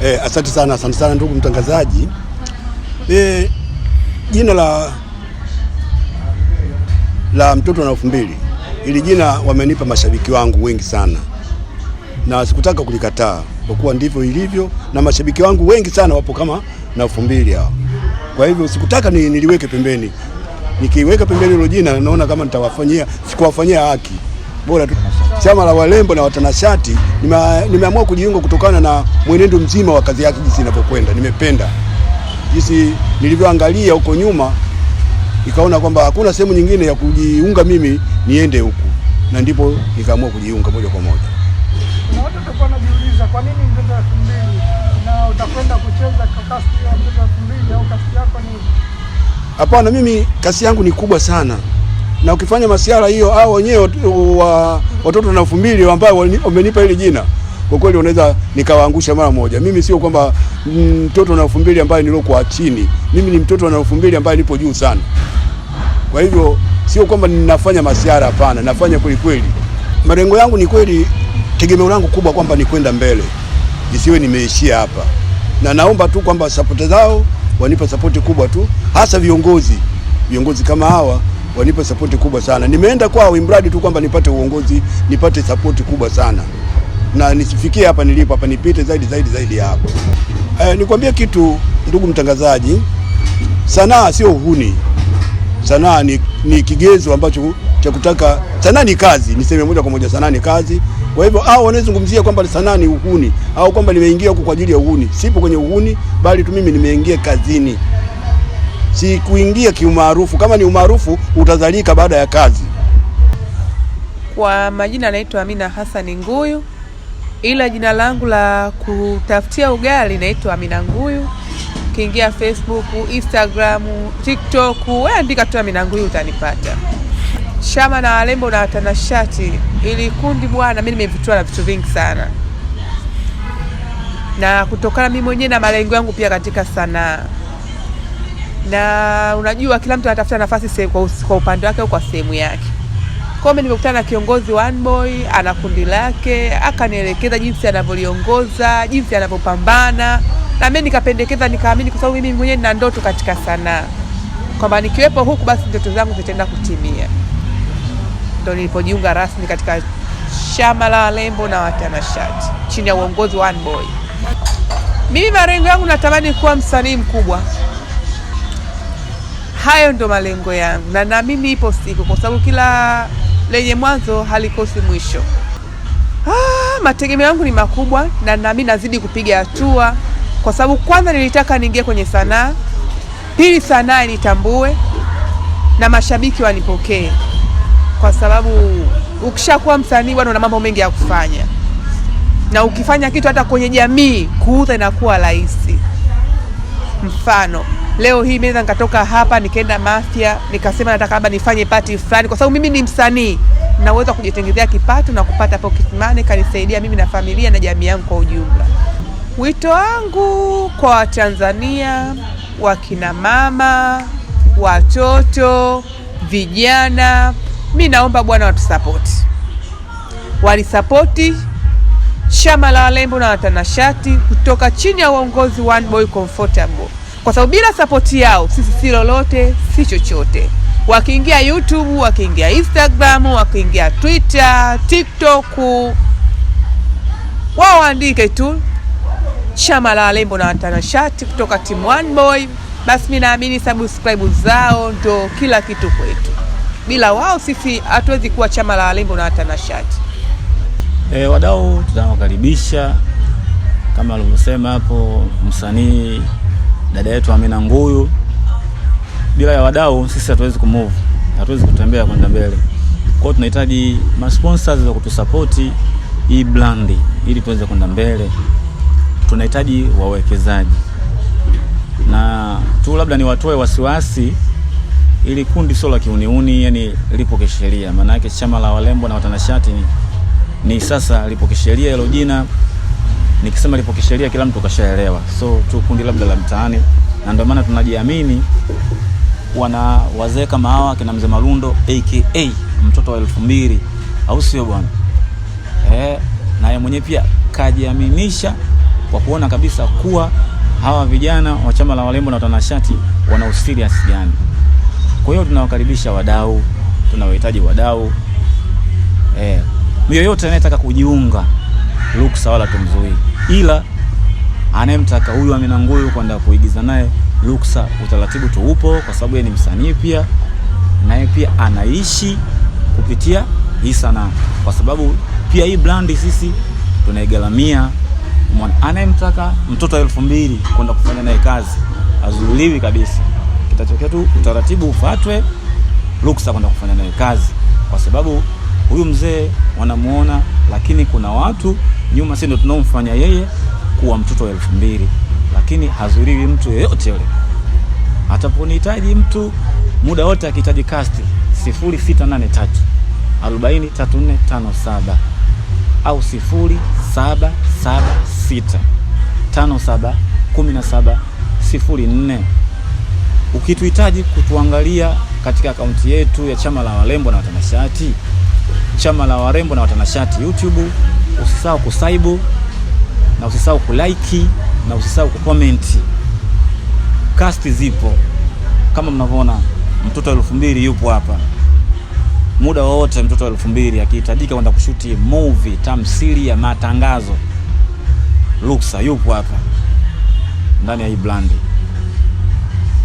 Asante sana, asante sana ndugu mtangazaji. Jina la mtoto na 2000, ili jina wamenipa mashabiki wangu wengi sana, na sikutaka kulikataa kwa kuwa ndivyo ilivyo, na mashabiki wangu wengi sana wapo kama na 2000 hao. Kwa hivyo sikutaka niliweke pembeni. Nikiweka pembeni hilo jina naona kama nitawafanyia, sikuwafanyia haki. Bora tu chama la warembo na watanashati nimeamua kujiunga kutokana na mwenendo mzima wa kazi yake jinsi inavyokwenda. Nimependa jinsi nilivyoangalia huko nyuma, nikaona kwamba hakuna sehemu nyingine ya kujiunga mimi niende huku, na ndipo nikaamua kujiunga moja kwa moja. Na watu watakuwa wanajiuliza kwa nini mtoto 2000 na utakwenda kucheza kwa kasi ya mtoto 2000 au kasi yako ni Hapana, mimi kasi yangu ni kubwa sana, na ukifanya masiara hiyo au wenyewe watoto na 2000 ambao wamenipa hili jina, kwa kweli unaweza nikawaangusha mara moja. Mimi sio kwamba mtoto na 2000 ambaye niliokuwa chini, mimi ni mtoto na 2000 ambaye nipo juu sana. Kwa hivyo sio kwamba ninafanya masiara, hapana, nafanya kweli kweli. Malengo yangu ni kweli, tegemeo langu kubwa kwamba ni kwenda mbele, isiwe nimeishia hapa, na naomba tu kwamba sapoti zao wanipe sapoti kubwa tu, hasa viongozi kama hawa wanipe sapoti kubwa sana. Nimeenda kwao imradi tu kwamba nipate uongozi, nipate sapoti kubwa sana, na nisifikie hapa nilipo hapa, nipite zaidi zaidi zaidi hapo. Nikwambie kitu ndugu mtangazaji, sanaa sio uhuni. Sanaa ni kigezo ambacho cha kutaka. Sanaa ni kazi, niseme moja kwa moja, sanaa ni kazi. Kwa hivyo hao wanazungumzia kwamba sanaa ni uhuni au kwamba nimeingia huku kwa ajili ya uhuni, sipo kwenye uhuni, bali tu mimi nimeingia kazini, sikuingia kiumaarufu. Kama ni umaarufu utazalika baada ya kazi. Kwa majina naitwa Amina Hassan Nguyu, ila jina langu la kutafutia ugali naitwa Amina Nguyu. Ukiingia Facebook, Instagram, TikTok, wewe andika tu Amina Nguyu utanipata. Chama na warembo na watanashati, ili kundi bwana, mimi nimevutiwa na vitu vingi sana, na kutokana mimi mwenyewe na malengo yangu pia katika sanaa, na unajua kila mtu anatafuta nafasi kwa upande wake au kwa sehemu yake. Kwa hiyo nimekutana na kiongozi One Boy, ana kundi lake, akanielekeza jinsi anavyoliongoza, jinsi anavyopambana, na mimi nikapendekeza, nikaamini, kwa sababu mimi mwenyewe nina ndoto katika sanaa kwamba nikiwepo huku basi ndoto zangu zitaenda kutimia. Ndio nilipojiunga rasmi katika chama la warembo na watanashati chini ya uongozi wa One Boy. Mimi malengo yangu natamani kuwa msanii mkubwa. Hayo ndo malengo yangu, na naamini ipo siku, kwa sababu kila lenye mwanzo halikosi mwisho. Mategemeo yangu ni makubwa, na naamini nazidi kupiga hatua, kwa sababu kwanza nilitaka niingie kwenye sanaa, pili sanaa nitambue na mashabiki wanipokee, kwa sababu ukishakuwa msanii bwana, una mambo mengi ya kufanya, na ukifanya kitu hata kwenye jamii kuuza inakuwa rahisi. Mfano leo hii mimi nikatoka hapa nikaenda Mafia nikasema nataka labda nifanye party fulani, kwa sababu mimi ni msanii, naweza kujitengenezea kipato na kupata pocket money kanisaidia mimi na familia na jamii yangu kwa ujumla. Wito wangu kwa Watanzania, wakina mama, watoto, vijana, mi naomba bwana watusapoti, walisapoti chama la warembo na watanashati kutoka chini ya uongozi One Boy Comfortable, kwa sababu bila sapoti yao sisi si lolote, si chochote. Wakiingia YouTube, wakiingia Instagram, wakiingia Twitter, TikTok, wao waandike tu chama la warembo na watanashati kutoka team One Boy, basi mimi naamini subscribe zao ndo kila kitu kwetu. Bila wao sisi hatuwezi kuwa chama la warembo na watanashati. Wadau tunawakaribisha kama alivyosema hapo msanii dada yetu Amina Nguyu. Bila ya wadau sisi hatuwezi kumove, hatuwezi kutembea kwenda mbele. Kwa hiyo tunahitaji ma sponsors wa kutusapoti hii brand ili tuweze kwenda mbele. Tunahitaji wawekezaji, na tu labda niwatoe wasiwasi, ili kundi sio la kiuniuni, yani lipo kisheria. Maana yake chama la warembo na watanashati ni sasa lipo kisheria hilo jina. Nikisema lipo kisheria kila mtu kashaelewa, so tu kundi labda la mtaani, na ndio maana tunajiamini wana wazee kama hawa kina Mzee Malundo aka mtoto wa 2000, au sio bwana? Na yeye mwenyewe pia kajiaminisha kwa kuona kabisa kuwa hawa vijana wa Chama la Warembo na Watanashati wana userious gani. Kwa hiyo tunawakaribisha wadau, tunawahitaji wadau yoyote anayetaka kujiunga ruksa, wala tumzuii, ila anayemtaka huyu Amina Nguyu kwenda kuigiza naye ruksa, utaratibu tu upo, kwa sababu yeye ni msanii pia, naye pia anaishi kupitia hii sanaa, kwa sababu pia hii brand sisi tunaigaramia. Anayemtaka mtoto wa 2000 kwenda kufanya naye kazi azuiliwi kabisa, kitatokea tu utaratibu ufuatwe, ruksa kwenda kufanya naye kazi, kwa sababu huyu mzee wanamuona, lakini kuna watu nyuma, si ndio tunaomfanya yeye kuwa mtoto wa 2000, lakini hazuiliwi mtu yeyote yule. Ataponihitaji mtu muda wote, akihitaji cast 0683 40 3457 au 0776 57 17 04. Ukituhitaji kutuangalia katika akaunti yetu ya Chama la Warembo na Watanashati, Chama la Warembo na Watanashati YouTube, usisahau kusaibu na usisahau kulike na usisahau kucomment. Cast zipo kama mnavyoona, mtoto wa 2000 yupo hapa muda wowote. Mtoto wa 2000 akihitajika kwenda kushuti movie, tamthilia ya matangazo, ruksa, yupo hapa ndani ya hii brand.